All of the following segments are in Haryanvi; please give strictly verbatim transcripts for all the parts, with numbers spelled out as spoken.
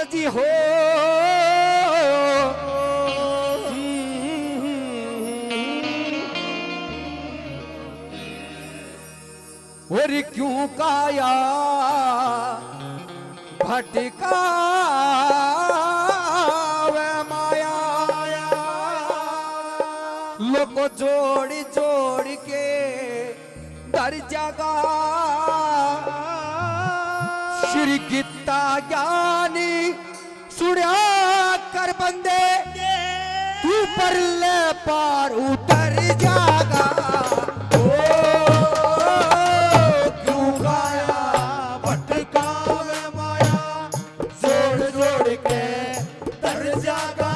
जी हो। और क्यों काया भटकावे माया, लोग जोड़ जोड़ के दर जागा। श्री गीता ज्ञानी सुणा कर बंदे, तू परले पार उतर जागा। ओ, क्यों काया भटकावे माया, जोड़ जोड़ के दर जागा।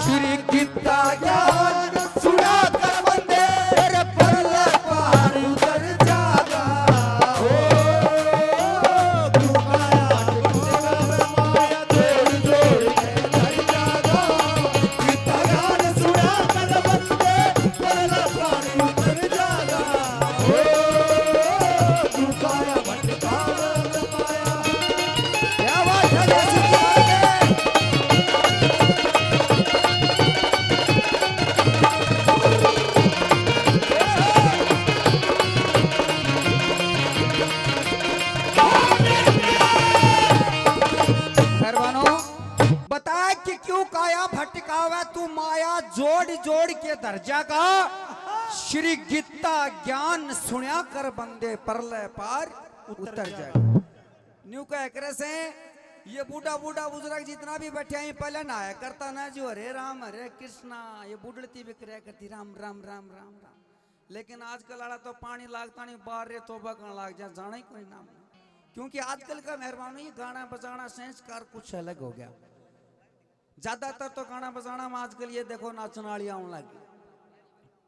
श्री गीता ज्ञान सुणा कर बंदे, तेरे परले पार उतर जागा। ओ, क्यों काया भटकावे माया, जोड़ जोड़ के दर जागा। गीता ज्ञान सुणा कर बंदे, परले पार उतर जागा। ओ, क्यों काया भटकावे माया। क्या बात है, जय श्री कृष्ण। मेहरबानो, बता कि क्यों काया भटकावे तू माया, जोड़ जोड़ के दर जागा। श्री गीता ज्ञान सुण्या कर बंदे, परले पार उतर जागा। न्यू कह करे से ये बूढ़ा बूढ़ा बुजुर्ग जितना भी बैठे हैं, पहले नहाया करता ना जो हरे राम हरे कृष्णा, ये बुढ़लती भी करया करती राम राम राम राम राम। लेकिन आजकल आला तो पानी लागता नहीं, बाहर रे तोबा कहाँ लाग जा, जाना ही कोई नाम नहीं। क्योंकि आजकल का मेहरबान ये गाना बजाना संस्कार कुछ अलग हो गया। ज्यादातर तो गाना बजाना में आजकल ये देखो नाचने वाली आने लगी।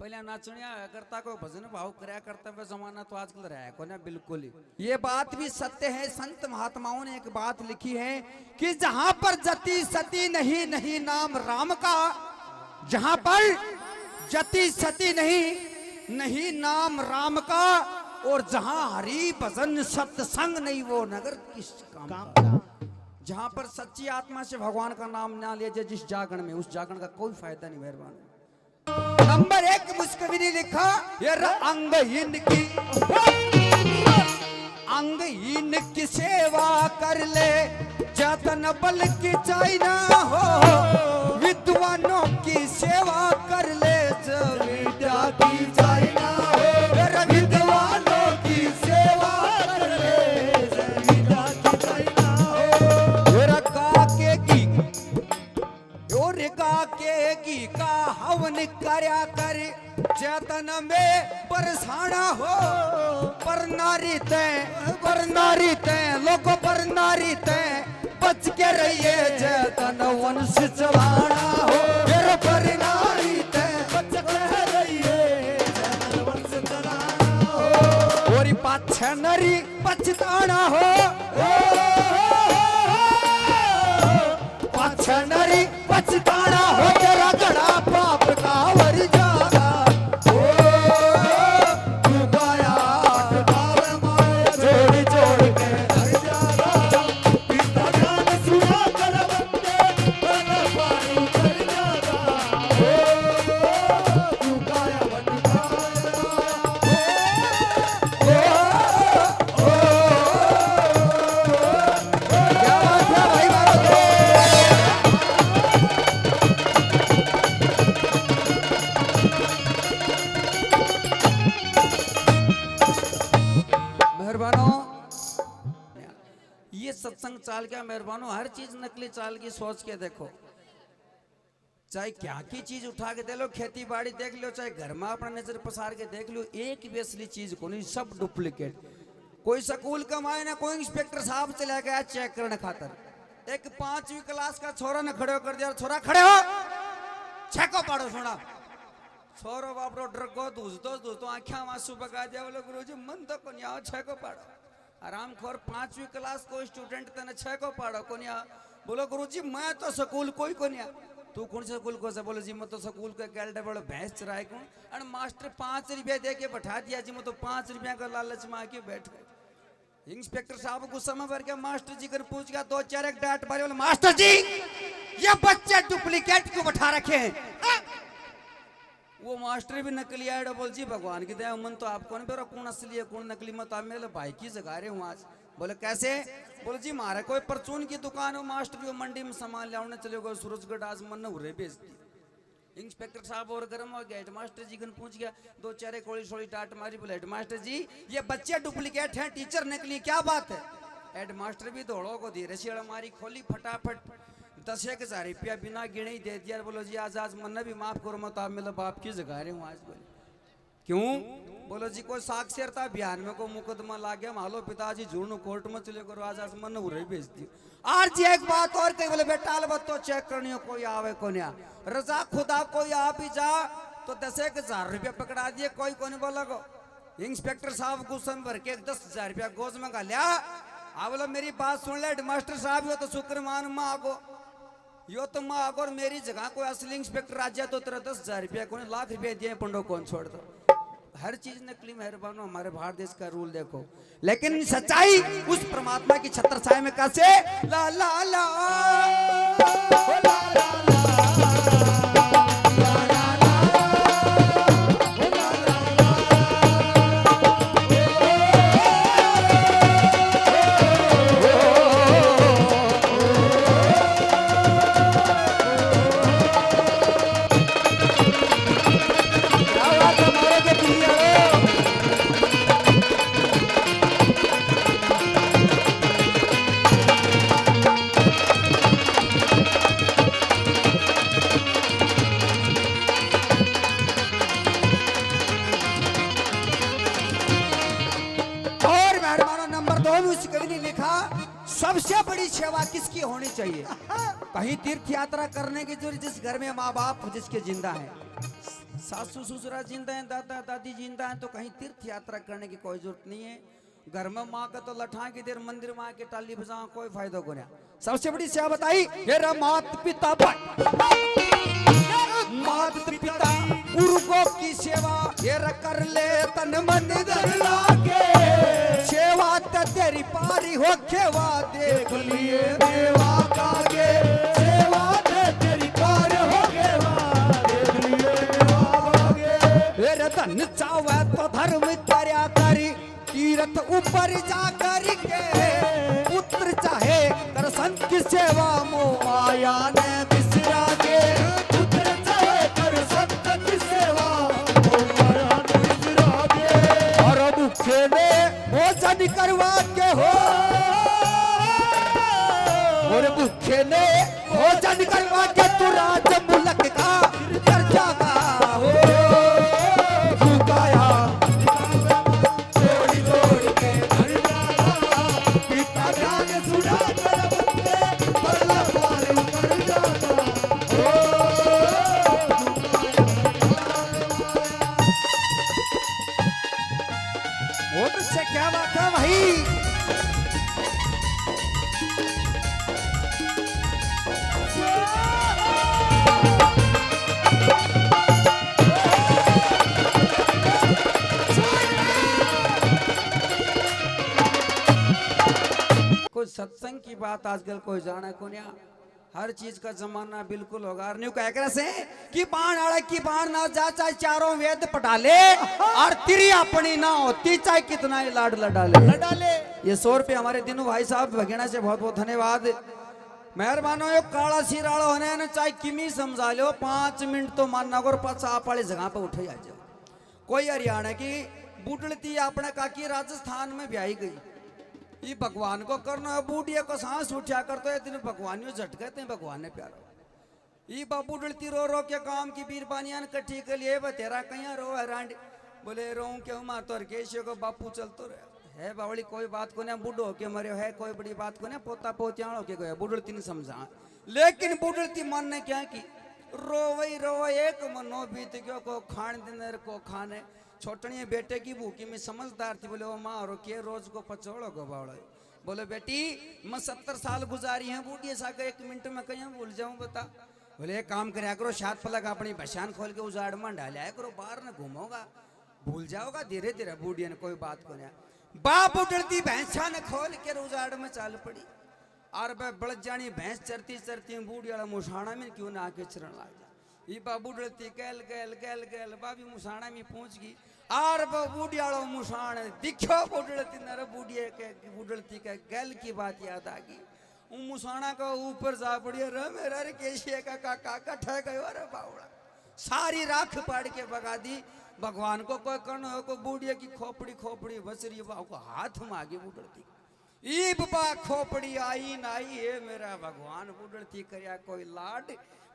पहले नाचनिया होया करता, कोई भजन भाव करया करता, वह जमाना तो आजकल रहा को ना बिल्कुल ही। ये बात भी सत्य है, संत महात्माओं ने एक बात लिखी है कि जहां पर जति सती नहीं, नहीं नाम राम का, जहां पर जति सती नहीं, नहीं नाम राम का, और जहां हरि भजन सत्संग नहीं, वो नगर किस काम का। जहां पर सच्ची आत्मा से भगवान का नाम ना लिया जाए जिस जागरण में, उस जागरण का कोई फायदा नहीं। मेहरबान। नंबर एक मुस्कविनी लिखा, ये र-, अंगहीन की, अंगहीन की सेवा कर ले, जतन बल की चाइना हो, विद्वानों की सेवा कर ले, जब विद्या की चाइना हो, ये र-, विद्वानों की सेवा कर ले, जब विद्या की चाइना हो। ये र-, काके की और गा के घी का हवन करया कर, जतन में बरसाना हो। पर नारी तै, पर नारी तै, लोगो पर नारी तै बच के रहिए, जतन वंश चलाना हो। फिर पर नारी तै बच के रहिए, जतन वंश चलाना हो। और पाछे नारी पछताना हो। पाछे नारी पछताना हो, तेरा घड़ा पाप का वर जागा। ओ, तू गाया अटकावे माया, जोड़ जोड़ के हर जागा। कितना ज्ञान सुना कर बंदे, बड़ा पानी कर जागा। ओ, तू गाया अटकावे माया। ओ, ओ, ओ, ओ, ओ। क्या बात है भाई, मारो तो। मेहरबानो, ये सत्संग चाल गया मेहरबानो, हर चीज नकली चाल की, सोच के देखो। चाहे क्या की चीज उठा के दे लो, खेती बाड़ी देख लो, चाहे घर में अपना नजर पसार के देख लो, एक भी असली चीज कोनी, सब डुप्लीकेट। कोई स्कूल का मायने कोई इंस्पेक्टर साहब चला गया चेक करने खातर, एक पांचवी क्लास का छोरा ने खड़े होकर दिया, "छोरा खड़े हो, छेको पाड़ो।" सुना छोरो बापरो डर गो, धूस दो धूस दो, आंख्या में आंसू बगा दिया, बोले, "गुरुजी मन तो कोनी आओ, छेको पाड़ो।" हरामखोर, पांचवी क्लास को स्टूडेंट, तने छेको पाड़ो कोन्या। बोलो, "गुरुजी, मैं तो स्कूल कोई कोन्या।" "तू कौन से स्कूल को से?" बोलो, "जी, मैं तो स्कूल के गेल डबल भैंस चराए कौन, अन मास्टर पांच रुपया दे के बैठा दिया जी, मैं तो पांच रुपया का लालच में आके बैठ गया।" इंस्पेक्टर साहब गुस्सा में भर गया, मास्टर जी कन पूछ गया, दो चार एक डांट मारी, बोले, "मास्टर जी, ये बच्चे डुप्लीकेट क्यों बैठा रखे हैं?" वो मास्टर भी नकली आया, बोल, "जी, भगवान की दया, मन तो आपको नहीं बेरा कौन असली है, कौन नकली, मैं तो आप मेरे भाई की जगह रहे हूँ आज।" बोले, "कैसे?" बोले, "जी, म्हारे कोई परचून की दुकान हो, मास्टर, वो मंडी में सामान ले आने चले गए सूरजगढ़, आज मन उरे भेज दी।" इंस्पेक्टर साहब और गर्म हो गया, हेडमास्टर जी कन पूछ गया, दो चार एक होली सोली डांट मारी, बोले, "हेडमास्टर जी, ये बच्चे डुप्लीकेट हैं, टीचर नकली, क्या बात है?" हेडमास्टर भी दौड़ो को धीरे से मारी, खोली फटाफट, दस एक हजार रुपया बिना गिणे ही दे दिया। बोलो, "जी, आज, आज मन्ने भी माफ करो, मैं तो आप मेरे बाप की जगह रहे हूँ आज।" बोले, "क्यों?" बोलो, "जी, कोई साक्षरता अभियान में कोई मुकदमा लाग गया, मान लो पिताजी झूठ कोर्ट में चले करो, आज, आज मन्ने उरे भेज दियो।" और जी एक बात और कही, बोले, "बेटा, अलबत्तो चेक करनी हो, कोई आवे कोन्या। रजा खुदा कोई आ भी जा, तो दस एक हजार रुपया पकड़ा दिए, कोई कोनी बोला को।" इंस्पेक्टर साहब गुस्सा में भर के एक दस हजार रुपया गोज में घाल्या। आ बोला, "मेरी बात सुन ले हेडमास्टर साहब, यो तो शुक्र मान माँ को, यो तो माँ को, और मेरी जगह कोई असली इंस्पेक्टर आ जाए तो तेरा दस हजार रुपया कोनी, लाख रुपया दिए पंडो कौन छोड़ दो।" हर चीज नकली, मेहरबानो, हमारे भारत देश का रूल देखो, लेकिन सच्चाई उस परमात्मा की छत्र छाया में कैसे? ला ला ला। और मेहरबानों, नंबर दो में उस कवि ने लिखा, सबसे बड़ी सेवा किसकी होनी चाहिए? कहीं तीर्थ यात्रा करने की जरूरत, जिस घर में माँ बाप जिसके जिंदा हैं, सासू ससुरा जिंदा हैं, दादा दादी जिंदा हैं, तो कहीं तीर्थ यात्रा करने की कोई जरूरत नहीं है। घर में माँ का तो लठा की देर मंदिर में आके टाली बजा, कोई फायदा को नहीं। सबसे बड़ी सेवा बताई, मेरा मात पिता भाई, मात पिता गुरु गो की सेवा, ये र कर ले तन मन धन लागे। सेवा त तेरी पारी हो खेवा, देख लिए देवा कागे। सेवा त तेरी पार हो खेवा, देख लिए देवा कागे। ये र धन चावे तो धर्म करया करी, तीरथ ऊपर जा करके, पुत्र चाहे कर संत की सेवा, मोह माया ने बिसरा के। पुत्र चाहे कर संत की सेवा, मोह माया ने बिसरा के। और भूखे ने भोजन करवा के हो, और भूखे ने भोजन करवा के तू राज मुल्क का कर जागा हो। तू काया जोड़ी जोड़ के कर जागा, पिता ज्ञान सुना कर बंदे, परला पार उतर जागा हो। बहुत अच्छा, क्या बात है भाई। कोई सत्संग की बात आजकल कोई जाने को नहीं। हर चीज का जमाना बिल्कुल होगा। और न्यू कह कर से कि बाण आले की बाण ना जा, चाहे चारों वेद पढ़ा ले, और तेरी अपनी ना होती, चाहे कितना ही लाड लड़ा ले। लड़ा ले। ये सौ रुपये हमारे दिनू भाई साहब भगेना से बहुत बहुत धन्यवाद। मेहरबानो, यो काला सिर आलो होने ने चाहे किमी समझा लो, पाँच मिनट तो मानना को, और पाछा आप वाली जगह पे उठे आ जाओ। कोई हरियाणा की बुडलती अपने काकी राजस्थान में ब्याही गई। ये भगवान को करना है, बूढ़िया को सांस उठा कर तो ये दिन भगवान यो झटके थे, भगवान ने प्यारो। ई बा बुडलती रो रो के गांव की बीरबानियां ने कट्ठी के लिए बतेरा कहिया रो है रांड। बोले, "रोऊं क्यों माँ, तोर केशियो को बापू चलतो रहे है बावली, कोई बात कोने, बूढ़ो होके मर्यो है, कोई बड़ी बात कोने, पोता पोतियां होके गया।" बुडलती ने समझा, लेकिन बुडलती मन ने क्या की, रोवे ही रोवे, एक महीनो बीत गयो, को खान दिन को खाने। छोटनिए बेटे की भूखी में समझदार थी, बोले, "ओ माँ, और के रोज को पचोड़ो को बावड़ो है?" बोले, "बेटी, मैं सत्तर साल गुजारी है बूढ़ी सा के, एक मिनट में कहीं भूल जाऊं बता?" बोले, "एक काम करया करो, सात पलक अपनी भसान खोल के उजाड़ में डाल आया करो, बाहर न घूमोगा, भूल जाओगा धीरे धीरे बूढ़िया ने, कोई बात को नहीं।" बाप उडलती भैंसा ने खोल के उजाड़ में चाल पड़ी। और वह बड़ जानी भैंस चरती चरती बूढ़ी वाला मुसाणा में क्यों ना आके चरण लाग जा। इबा बुढ़लती गैल गैल गैल गैल बाबी मुसाणा में पहुंच गई। आर वो बूढ़ी आलो मुसाण दिख्यो बुढ़लती नर बूढ़िए के बुढ़लती के गैल की बात याद आ गई। उ मुसाणा का ऊपर जा पड़ी, "रे मेरा रे केशिया का काका कठे गयो रे बावड़ा।" सारी राख पाड़ के बगा दी। भगवान को कोई कण हो को बूढ़िए की खोपड़ी खोपड़ी बच रही, बाव को हाथ में आ गई बुढ़लती। ईब बा खोपड़ी आई ना आई, हे मेरा भगवान, बुढ़लती करया कोई लाड,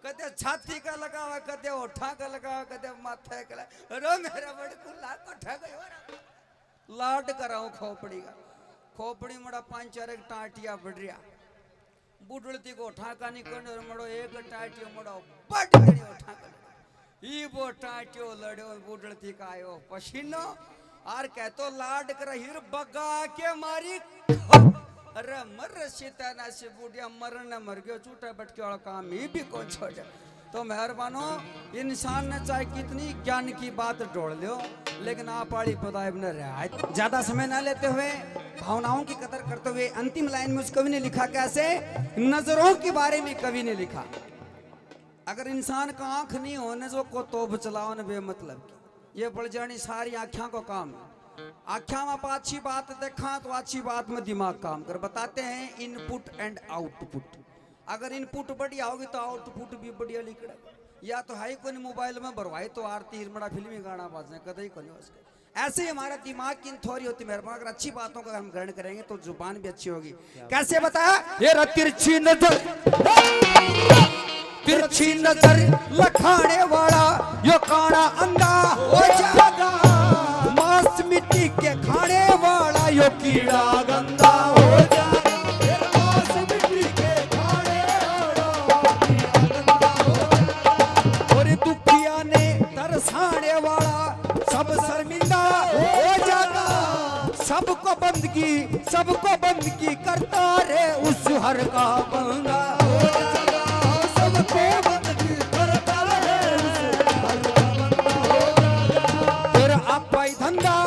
कदे छाती का लगावा, कदे ओठा का लगावा, कदे माथे का लगा। अरे मेरा बड़कुल्ला कठे गयो रे। लाड कराऊं खोपड़ी का। खोपड़ी मड़ा पांच चार एक टाटिया बढ़ रहा। बुढ़लती को ओठा का नहीं करने और मड़ो एक टाटियो मड़ो बड़ करी ओठा का लगा। ई वो टाटियो लड़ो बुढ़लती का आयो पसीनो। आर कह तो लाड कर हीर बगा के मारी। अरे मर सीता ना से बूढ़िया मरन ने मर गयो, चूटा बटके वाला काम ही भी कौन छोड़े। तो मेहरबानो, इंसान ने चाहे कितनी ज्ञान की बात ढोल लो, लेकिन आप आली पदायब ने रियायत। ज्यादा समय ना लेते हुए, भावनाओं की कदर करते हुए अंतिम लाइन में उस कवि ने लिखा कैसे, नजरों के बारे में कवि ने लिखा, अगर इंसान का आंख नहीं होने जो को तोप चलाओ न बेमतलब की, ये बढ़ जानी सारी आख्या को काम है। आख्या में आप अच्छी बात देखा तो अच्छी बात में दिमाग काम कर। बताते हैं इनपुट एंड आउटपुट। अगर इनपुट बढ़िया होगी तो आउटपुट भी बढ़िया निकलेगा। या तो है ही कोई मोबाइल में भरवाई तो आरती हिरमड़ा फिल्मी गाना बाजने कदे ही कोनी उसके। ऐसे ही हमारा दिमाग की थोड़ी होती मेहरबान, अगर अच्छी बातों का हम ग्रहण करेंगे तो जुबान भी अच्छी होगी। कैसे बताया? ये रहा तिरछी नजर, तिरछी नजर लखाने वाला यो काना अंधा हो जाएगा। मांस मिट्टी के खाने वाला यो कीड़ा गंदा हो जाएगा। मांस मिट्टी के खाने वाला यो कीड़ा गंदा हो जाएगा। और दुखिया ने तरसाने वाला सब शर्मिंदा हो जाएगा। सबको बंदगी, सबको बंदगी करता रे उस हर का बंदा हो जाएगा। सबको बंदगी करता रे उस हर का बंदा हो जाएगा। फिर आपा ही धंधा